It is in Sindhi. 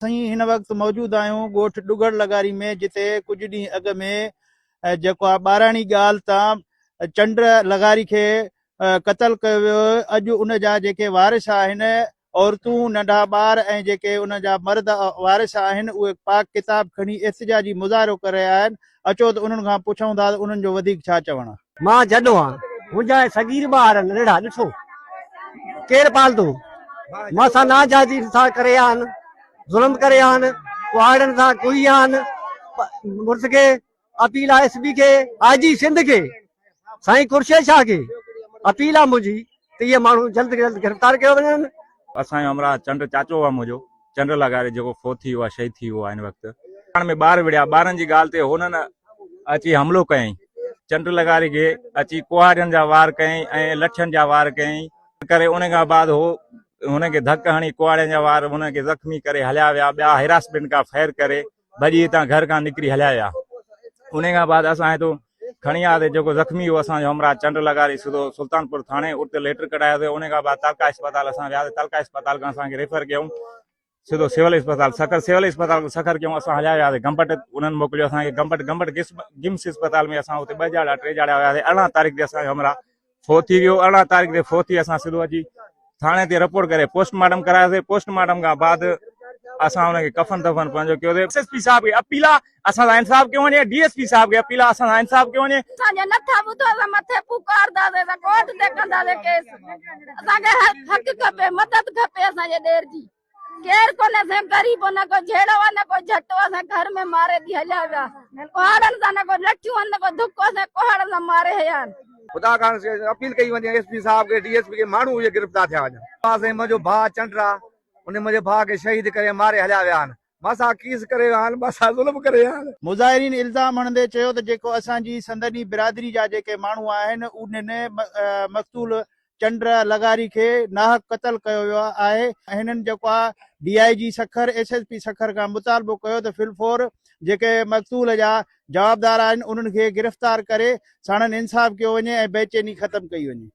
اسين هن وقت موجود آهيون ڳوٺ ڏگهڙ لغاري ۾ جتي ڪجهه ڏينهن اڳ ۾ جيڪو آهي ٻاراڻي ڳالهه تان چنڊ لغاري کي قتل ڪيو ويو اڄ ان جا جيڪي وارث آهن عورتون ننڍا ٻار ۽ جيڪي ان جا مرد وارث آهن اهي پاڪ ڪتاب کڻي احتجاجي مظاهرو ڪري رهيا آهن اچو ته انهن کان پڇون ٿا ته انهن جو وڌيڪ ڇا چوڻ آهي. مان جڏو آن، منهنجا اهي صغير ٻار ننڍڙا ڏٺو ڪير پالندو؟ مان سان ناجائزي سان ڪري آن، ظلم ڪري آن، ڪهاڙين سان ڪهي آن، مڙس کي اپيل آ ايس پي کي، آء جي سنڌ کي، سائين قرشيد شاهه کي اپيل آ منهنجي ته اهي ماڻهو جلد کان جلد گرفتار ڪيو وڃن. اسان جو همراهه چنڊ چاچو آ منهنجو چنڊ لغاري جيڪو فوت ٿي ويو آ شهيد ٿي ويو آ هن وقت پاڻ ۾ ٻار وڙهيا ٻارن جي ڳالهه تي هنن اچي حملو ڪيائين چنڊ لغاري کي اچي ڪهاڙين جا وار ڪيائين ۽ لٺين جا وار ڪيائين ڪري ان کان بعد هو هن کي ڌڪ هڻي ڪهاڙين جا وار هن کي زخمي ڪري هليا ويا ٻيا هراسمينٽ کان فير ڪري ڀڄي هتان گهر کان نڪري هليا ويا ان کان بعد اسان هتو کڻي آياسي جيڪو زخمي هو اسان جو همراهه چنڊ لغاري سڌو سلطانپور ٿاڻي اتي ليٽر ڪڍاياسي ان کان بعد تعلقه اسپتال اسان وياسي تعلقه اسپتال کان اسان کي ريفر ڪيائون سڌو سول اسپتال سکر سول اسپتال کان سکر ڪيائون اسان هليا وياسي گمبٽ انهن موڪليو اسان کي گمبٽ گمبٽ گمس اسپتال ۾ اسان اتي ٻه جاڙا ٽي جاڙا هياسي 18 تاريخ تي اسان جو همراهه فوت ٿي ويو 18 تاريخ تي فوت ٿي اسان سڌو اچي ٿاڻي تي رپورٽ ڪري پوسٽ مارٽم ڪرايوسي پوسٽ مارٽم کان بعد اسان ان کي ڪفن دفن پنهنجو ڪيوسي ايس ايس پي صاحب کي اپيل آ اسان سان انصاف ڪيو وڃي ڊي ايس پي صاحب کي اپيل آ اسان سان انصاف ڪيو وڃي. اسان جي نٿا ٻڌو اسان مٿي پڪارداسي اسان ڪورٽ تي ڪنداسي ڪيس اسان کي حق کپي مدد کپي اسان جي ڏير جي ڪير ڪونهي اسان غريب نه ڪو جهيڙو آ نه ڪو جهٽو اسان گهر ۾ ماري ٿي هليا ويا ڪهاڙن سان نه ڪو لٺيون نه ڪو ڌڪو اسان ڪهاڙن سان ماري هيا آهن. خدا کان اپيل ڪئي وڃي ايس پي صاحب کي ڊي ايس پي کي ماڻهو اهي گرفتار ٿيا وڃن. سائين منهنجو ڀاء چنڊ آ ان منهنجي ڀاء کي شهيد ڪري ماري هليا ويا آهن مان سان ڪيس ڪري ويا آهن مان سان ظلم ڪري ويا آهن. مظاهرين الزام هڻندي چيو ته جيڪو اسان جي سندن ئي برادري جا جيڪي ماڻهو آهن انهن مقتول چنڊ لغاري کي ناحق قتل ڪيو ويو آهي هنن جيڪو آ D I G Sukkur S S P Sukkur کان مطالبو ڪيو ته في الفور جيڪي مقتول جا جوابدار آهن انهن کي گرفتار ڪري ساڻن انصاف ڪيو وڃي ۽ بيچيني ختم ڪئي وڃي.